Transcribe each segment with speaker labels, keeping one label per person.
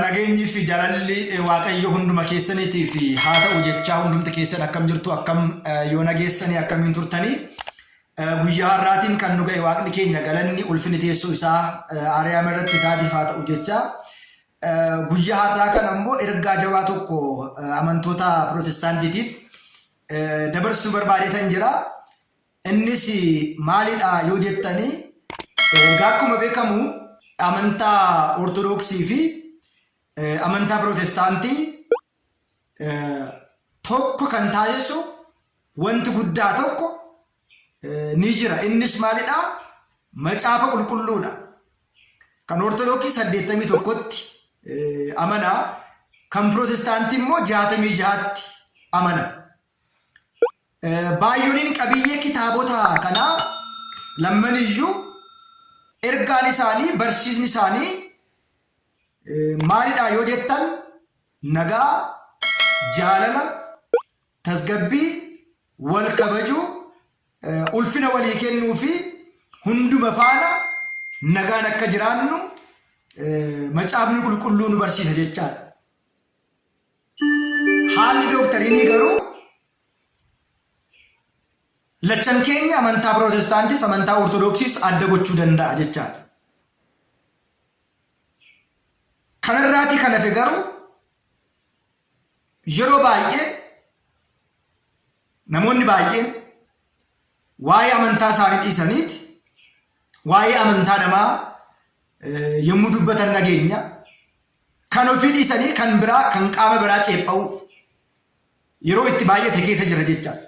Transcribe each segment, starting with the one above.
Speaker 1: Nageenyi fi jaalalli Waaqayyo hunduma keessaniitiif haa ta'u jechaa hundumti keessan akkam jirtu akkam yoo nageessanii akkamiin turtanii guyyaa har'aatiin kan nu ga'e Waaqni keenya galanni ulfinni teessoo isaa Aariyaam irratti isaatiif haa ta'u jechaa guyyaa har'aa kana immoo ergaa jabaa tokko amantoota pirootestaantiitiif dabarsuu barbaadeetan jira. Innis maalidha yoo jettanii egaa akkuma beekamu amantaa Ortodoksii fi amantaa Pirootestaantii tokko kan taasisu wanti guddaa tokko ni jira. Innis maalidha? Macaafa qulqulluudha. Kan Ortodoksii 81tti amana, kan Pirootestaantii immoo 66tti amana. Baay'ooliin qabiyyee kitaabota kanaa lammaniyyuu ergaan isaanii, barsiisni isaanii maalidha yoo jettan nagaa, jaalala, tasgabbii, wal kabajuu, ulfina walii kennuu fi hunduma faana nagaan akka jiraannu macaafni qulqulluu nu barsiisa jechaadha. Haalli dooktariinii garuu lachan keenya amantaa Pirootestaantis amantaa Ortodoksiis adda gochuu danda'a jechaadha. Kanarraatii kan hafe garuu yeroo baay'ee namoonni baay'een waa'ee amantaa isaanii dhiisaniiti waa'ee amantaa namaa yommuu dubbatan dhageenya. Kan ofii dhiisanii kan biraa kan qaama biraa ceepha'uu yeroo itti baay'ate keessa jira jechaadha.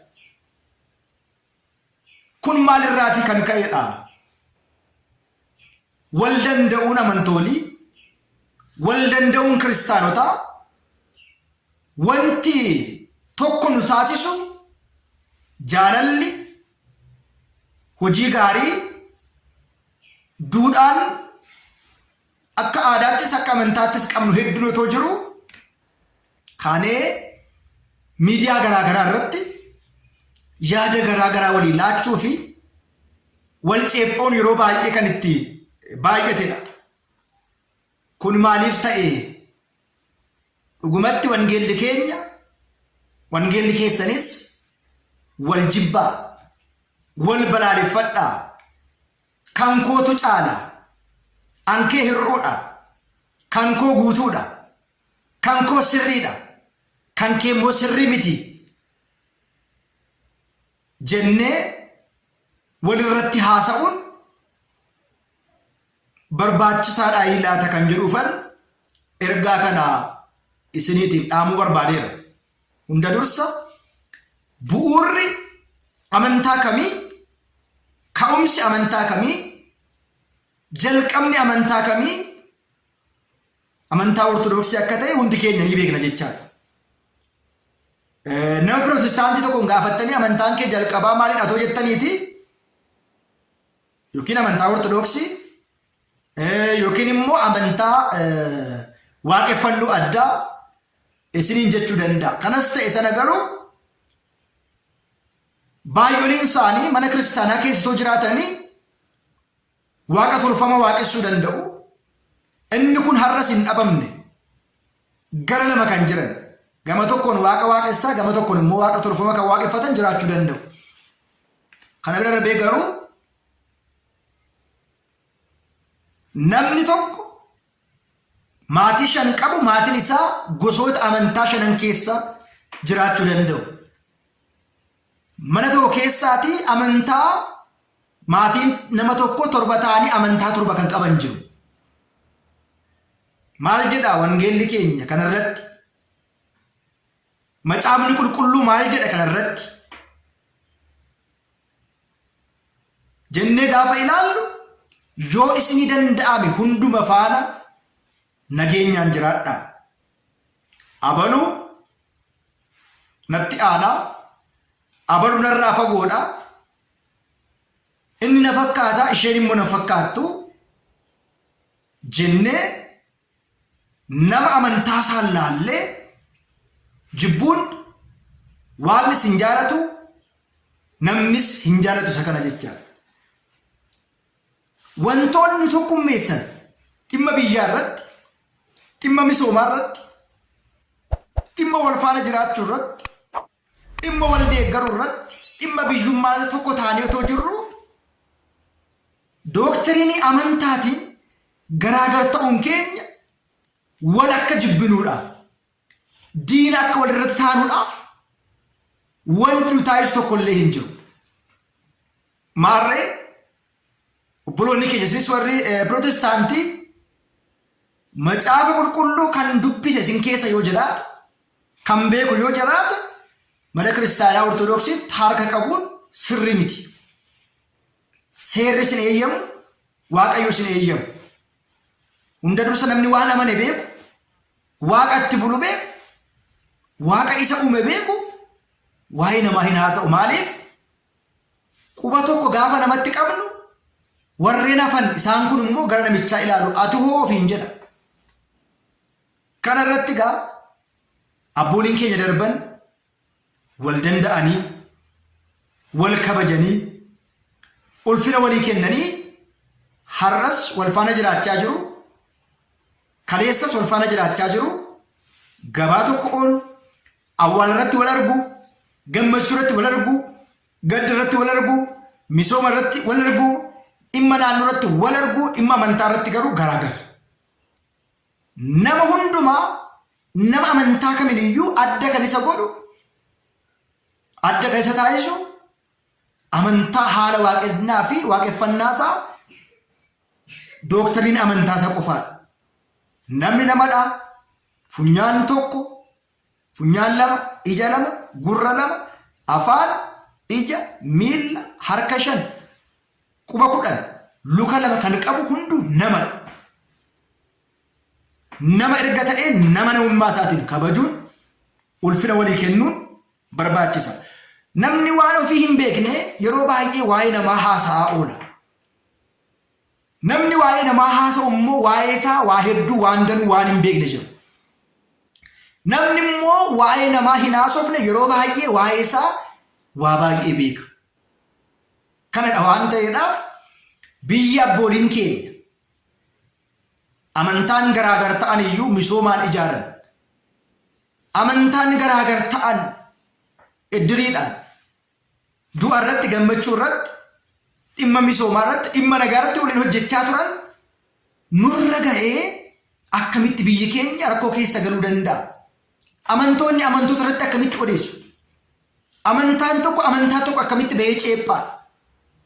Speaker 1: Kun maalirraatii kan ka'edha? Wal danda'uun amantoolii, wal danda'uun kiristaanotaa wanti tokko nu taasisu jaalalli, hojii gaarii, duudhaan Akka aadaattis akka amantaattis qabnu hedduun otoo jiru kaanee miidiyaa garaa garaa irratti yaada garaa garaa walii laachuu fi wal ceephoon yeroo baay'ee kan itti baay'atedha. Kun maaliif ta'e? Dhugumatti wangeelli keenya wangeelli keessanis wal jibbaa, wal balaaleffadhaa, Kan kootu caala. An kee hir'uudha. Kan koo guutuudha. Kan koo sirriidha. Kan kee immoo sirrii miti. Jennee walirratti haasa'uun barbaachisaadhaa laata kan jedhuufan ergaa kana isiniitiif dhaamuu barbaadeera. Hunda dursa bu'uurri amantaa kamii, ka'umsi amantaa kamii, jalqabni amantaa kamii amantaa Ortodoksii akka ta'e hundi keenya ni beekna jechaadha. Nama Pirootestaantii tokkoon gaafattanii amantaan kee jalqabaa maalidha otoo jettaniiti yookiin amantaa Ortodoksii yookiin immoo amantaa waaqeffannoo addaa isiniin jechuu danda'a. Kanas ta'e sana garuu baay'oliin isaanii mana kiristaanaa keessa osoo jiraatanii waaqa tolfama waaqessuu danda'u. Inni kun har'as hin dhabamne. Gara lama kan jiran. Gama tokkoon waaqa waaqessaa, gama tokkoon immoo waaqa tolfama kan waaqeffatan jiraachuu danda'u. Kana bira darbee garuu namni tokko Maatii 5 qabu maatiin isaa gosoota amantaa shanan keessa jiraachuu danda'u. Mana tokko keessaatii amantaa maatiin nama tokko torba ta'anii amantaa torba kan qaban jiru. Maal jedha wangeelli keenya kanarratti? Macaafni qulqulluu maal jedha kanarratti? Jennee gaafa ilaallu yoo isinii danda'ame hunduma faana nageenyaan jiraadhaa. Abalu natti aanaa, abalu narraa fagoodha, inni na fakkaata isheen immoo na fakkaattu jennee Nama amantaa isaan laallee jibbuun Waaqnis hin jaalatu, namnis hin jaalatu isa kana jechaadha. Wantoonni nu tokkummeessan dhimma biyyaa irratti, dhimma misoomaa irratti, dhimma wal faana jiraachuu irratti, dhimma wal deeggaruu irratti, dhimma biyyummaa irratti tokko taanee otoo jirru dooktiriinii amantaatiin garaagar ta'uun keenya wal akka jibbinuudhaaf, diina akka wal irratti taanuudhaaf wanti nu taasisu tokko illee hin jiru. Maarree obboloonni keenya isinis warri pirootestaantii macaafa qulqulluu kan dubbise isin keessa yoo jiraate kan beeku yoo jiraate mana kiristaanaa ortodoksiitti harka qabuun sirrii miti. Seerri isin eeyyamu Waaqayyo isin eeyyamu. Hunda dursa namni waan amane beeku, waaqa itti bulu beeku, waaqa isa uume beeku waa'ee namaa hin haasa'u. Maaliif? Quba tokko gaafa namatti qabnu warreen hafan isaan kun immoo gara namichaa ilaalu ati hoo ofiin jedha. Kana irratti egaa abbooliin keenya darban wal danda'anii wal kabajanii ulfina walii kennanii har'as wal faana jiraachaa jiru. Kaleessas wal faana jiraachaa jiru. Gabaa tokko oolu Awwaala irratti wal argu, gammachuu irratti wal argu, gadda irratti wal argu, misooma irratti wal argu, dhimma naannoo irratti wal argu, dhimma amantaa irratti garuu garaagara. Nama hundumaa nama amantaa kaminiyyuu adda kan isa godhu, adda kan isa taasisu amantaa haala waaqennaa fi waaqeffannaa isaa dooktariin amantaa isaa qofaadha. Namni namadha, funyaan tokko, Funyaan 2, ija 2, gurra 2, afaan, ija, miilla, harka 5, quba 10, luka 2 kan qabu hunduu namadha. Nama erga ta'ee nama namummaa isaatiin kabajuun, ulfina walii kennuun barbaachisa. Namni waan ofii hin beekne yeroo baay'ee waa'ee namaa haasa'aa oola. Namni waa'ee namaa haasa'u immoo waa'ee isaa waa hedduu waan danuu waan hin beekne jira. Namni immoo waa'ee namaa hin haasofne yeroo baay'ee waa'ee isaa waa baay'ee beeka. Kanadha waan ta'eedhaaf biyyi abbooliin keenya amantaan garaagar ta'an iyyuu misoomaan ijaaran. Amantaan garaagar ta'an iddiriidhaan du'a irratti, gammachuu irratti, dhimma misoomaa irratti, dhimma nagaa irratti waliin hojjechaa turan nurra ga'ee akkamitti biyyi keenya rakkoo keessa galuu danda'a? Amantoonni amantoota irratti akkamitti odeessu? Amantaan tokko amantaa tokko akkamitti bahee ceephaa?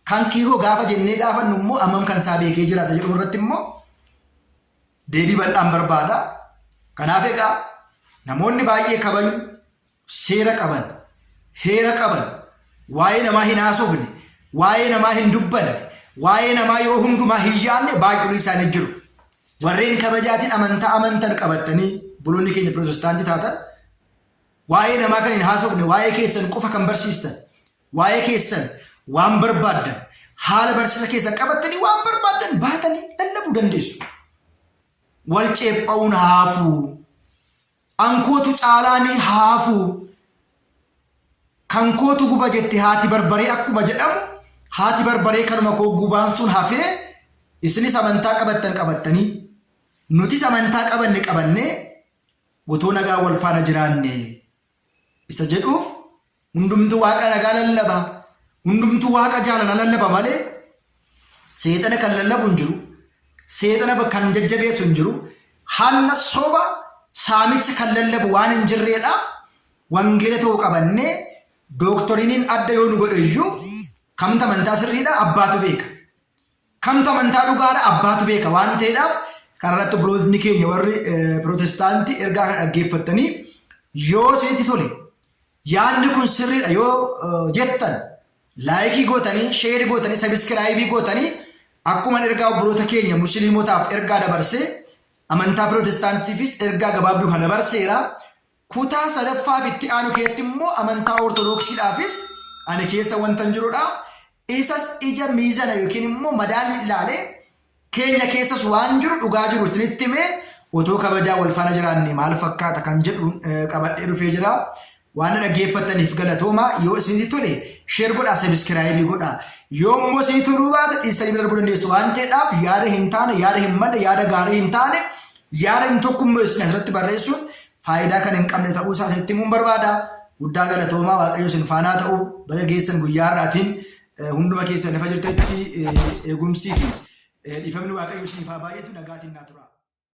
Speaker 1: Kan kiihoo gaafa jennee gaafannu immoo ammam kan isaa beekee jira isa jedhu irratti immoo deebii bal'aan barbaada. Kanaaf egaa namoonni baay'ee kabaju, seera qaban, heera qaban, waa'ee namaa hin haasofne, waa'ee namaa hin dubbanne, waa'ee namaa yeroo hundumaa hin yaadne baay'een isaanii jiru. Warreen kabajaatiin amantaa amantan qabattanii obboloonni keenya pirootestaantii taatan waa'ee namaa kan hin haasofne, waa'ee keessan qofa kan barsiistan, waa'ee keessan waan barbaaddan, haala barsiisa keessan qabattanii waan barbaaddan baatanii lallabuu dandeessu. Wal ceepha'uun haafuu. Ankootu caalaanii haafuu. Kan kootu guba jette haati barbaree akkuma jedhamu haati barbaree kanuma koo gubaan sun hafee isinis amantaa qabattan qabattanii nutis amantaa qabanne qabannee otoo nagaa wal faana jiraanne isa jedhuuf hundumtuu waaqa nagaa lallaba, hundumtuu waaqa jaalala lallaba malee seexana kan lallabu hin jiru, seexana kan jajjabeessu hin jiru, hanna soba saamicha kan lallabu waan hin jirreedhaaf wangeela tokko qabannee dooktoriiniin adda yoo nu godhe iyyuu kamtu amantaa sirriidha abbaatu beeka. Kamtu amantaa dhugaadha abbaatu beeka waan ta'eedhaaf kanarratti obbolootni keenya warri pirootestaantii ergaa kana dhaggeeffattanii yoo isinitti tole yaadni kun sirriidha yoo jettan laayikii gootanii sheerii gootanii sabiskiraayibii gootanii akkuma ergaa obboloota keenya musliimotaaf ergaa dabarsee amantaa pirootestaantiifis ergaa gabaabduu kana dabarseera. Kutaa sadaffaaf itti aanu keessatti immoo amantaa Ortodoksiidhaafis ani keessa wantan jirudhaaf isas ija miizana yookiin immoo madaalli ilaalee keenya keessas waan jiru dhugaa jiru isinitti himee Otoo kabajaa wal faana jiraanne maal fakkaata kan jedhu qabadhee dhufee jira. Waan na dhaggeeffattaniif galatooma. Yoo isinitti tole share godhaa, subscribe godhaa. Yoo immoo isinitti toluu baate dhiistanii bira darbuu dandeessu waan ta'eedhaaf yaada hin taane, yaada hin malle, yaada gaarii hin taane, yaada hin tokkummeessine asirratti barreessuun faayidaa kan hin qabne ta'uu isaa isinitti himuun barbaada. Guddaa galatoomaa Waaqayyo isin faanaa ta'u baga geessan guyyaa har'aatiin hunduma keessan lafa jirtanitti eegumsii fi dhiifamni Waaqayyo isiniif haa baay'atu nagaatiin naa tura.